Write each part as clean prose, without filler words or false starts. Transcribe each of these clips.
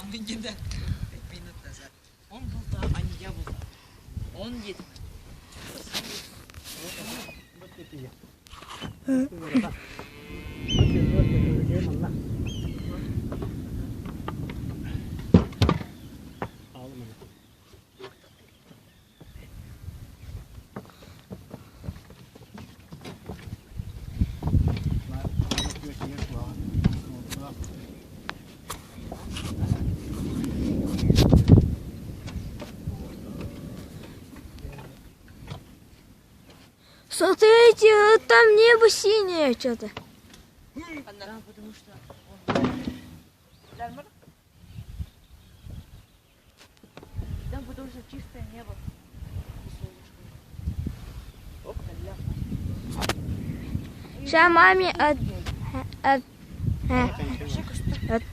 Мы не да. 5 минут назад. Он был там, а не я был там. Он едет. Смотрите, вот там небо синее что-то. Да, потому что он... Там потому что чистое небо и солнышко. Оп, Сейчас маме от... от... от...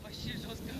Вообще жестко.